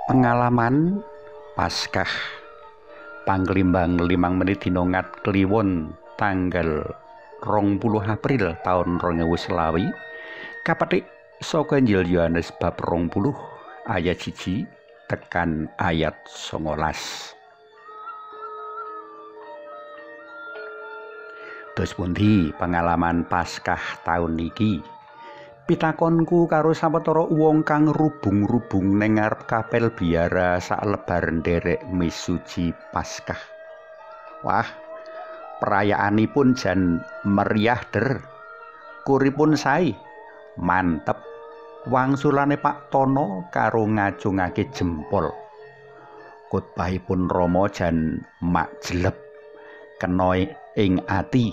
Pengalaman Paskah Panglimbang 5 menit dina Ngat Kliwon tanggal 20 April taun 2020 kapetik saka Injil Yohanes bab 20 ayat 1 tekan ayat 19. Dos pundi pengalaman Paskah taun iki? Pitakonku karo sawetara wong kang rubung-rubung ning ngarep kapel biara saklebar nderek mis suci Paskah. Wah, perayaanipun jan meriah der. Kuripun sae, mantep. Wangsulane Pak Tono karo ngacungake jempol. Khotbahipun Rama jan makjeleb, kena ing ati,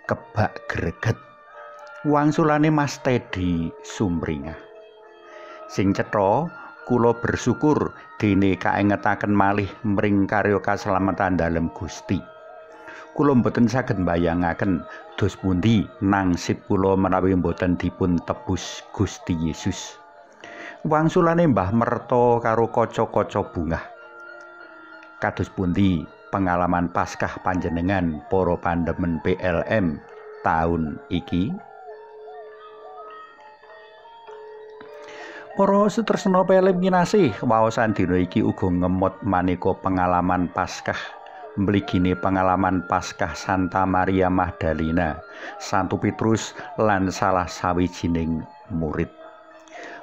kebak greget. Wangsulane Mas Teddy sumringah. Sing cetha, kula bersyukur dene kaengetaken malih mring karya kaslametan dalem Gusti. Kula mboten saged mbayangaken dos pundi nangsib kula menawi mboten dipun tebus Gusti Yesus. Wangsulane Mbah Merto karo kaca-kaca bungah. Kados pundi pengalaman Paskah panjenengan para pandemen PLM taun iki? Para sutresna PLM kinasih, waosan dina iki uga ngemot maneka pengalaman Paskah. Mligine pengalaman Paskah Santa Maria Magdalena, Santo Petrus lan salah sawijining murid.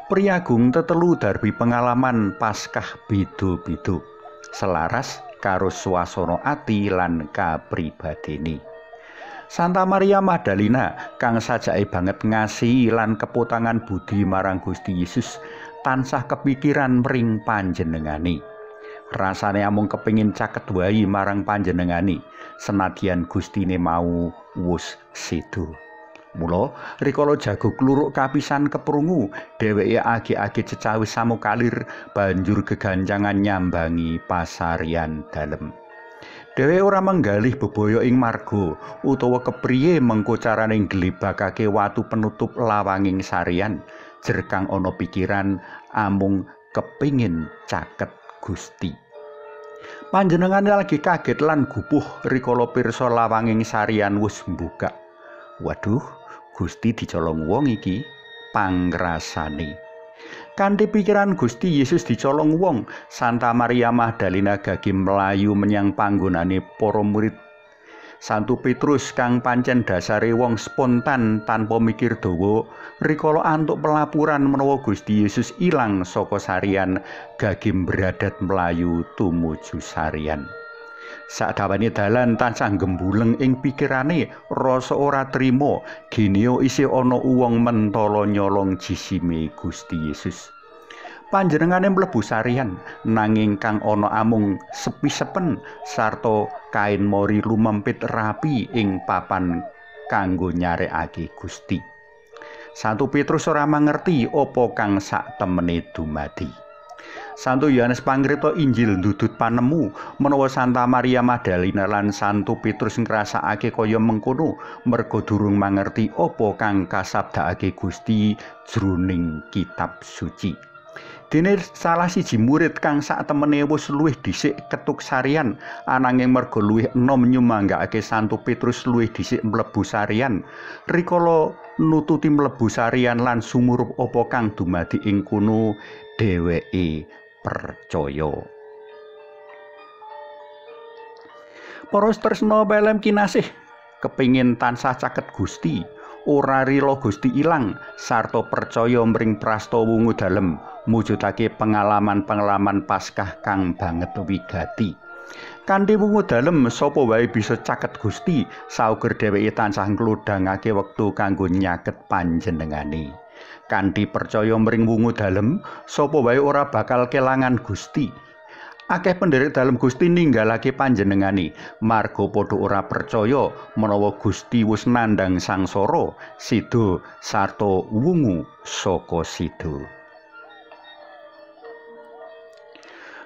Priyagung tetelu darbi pengalaman Paskah beda-beda, selaras karo swasana ati lan kapribadene. Santa Maria Magdalena kang sajake banget ngasihi lan kepotangan budi marang Gusti Yesus tansah kepikiran mring panjenengane. Rasane amung kepingin caket wae marang panjenengane senadyan Gustine mau wus sedo. Mula rikala jago kluruk kapisan keprungu, dheweke age-age cecawis samukalir banjur gegancangan nyambangi pasarian dalem. Dheweke ora menggalih bebaya ing marga utawa kepriye mengko carane nglebakake watu penutup lawanging sarian, jer kang ana pikiran amung kepingin caket Gusti. Panjenengane lagi kaget lan gupuh rikala pirsa lawanging sarian wis mbuka. Waduh, Gusti dicolong wong iki pangrasane. Kanthi pikiran Gusti Yesus dicolong wong, Santa Maria Magdalena gage mlayu menyang panggonane para murid. Santo Petrus kang pancen dasare wong spontan tanpa mikir dawa, rikala antuk pelapuran menawa Gusti Yesus ilang saka sarian, gage mbradat mlayu tumuju sarian. Sadawane dalan tansah gembuleng ing pikirane, rasa ora trima, genio isih ana wong mentala nyolong jisime Gusti Yesus. Panjenengane mlebu sarian, nanging kang ana amung sepi-sepen sarta kain mori lumempit rapi ing papan kanggo nyarekake Gusti. Santo Petrus ora mangerti apa kang sak temene dumadi. Santo Yohanes Pangrita Injil ndudut panemu menawa Santa Maria Magdalena lan Santo Petrus ngrasakake kaya mengkono merga durung mangerti apa kang kasabdakake Gusti jroning kitab suci. Dene salah siji murid kang sak temene wis luwih dhisik ketuk sarian, ananging merga luwih enom nyumanggakake Santo Petrus luwih dhisik mlebu sarian. Rikala nututi mlebu sarian lan sumurup apa kang dumadi ing kono, dheweke percaya. Para tresna PLM kinasih, kepingin tansah caket Gusti, ora rila Gusti ilang, sarta percaya mring prasta wungu dalem, mujudake pengalaman-pengalaman Paskah kang banget wigati. Kanthi wungu dalem sapa wae bisa caket Gusti, sauger dheweke tansah nglodhangake wektu kanggo nyaket panjenengane. Kanthi percaya mring wungu dalem, sapa wae ora bakal kelangan Gusti. Akeh penderek dalem Gusti ninggalake panjenengane, marga padha ora percaya menawa Gusti wis nandhang sangsara, sida sarta wungu saka sida.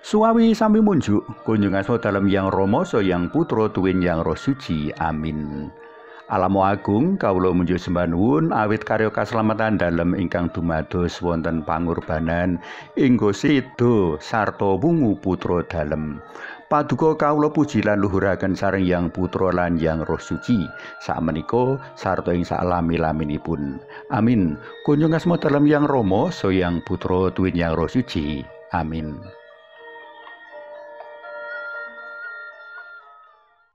Suwawi sami munjuk, kunjung asma dalem Yang Rama, Sang Yang Putra, tuwin Yang Roh Suci. Amin. Alamo Agung, kawula munjuk sembah nuwun awit karya kaslametan dalem ingkang dumados wonten pangorbanan inggo sida sarta wungu putra dalem. Paduka kawula puji lan luhuraken sareng Yang Putra lan Yang Roh Suci sakmenika sarta ing saklami-laminipun. Amin. Kunjung asma dalem Yang Rama, Sang Yang Putra tuwin Yang Roh Suci. Amin.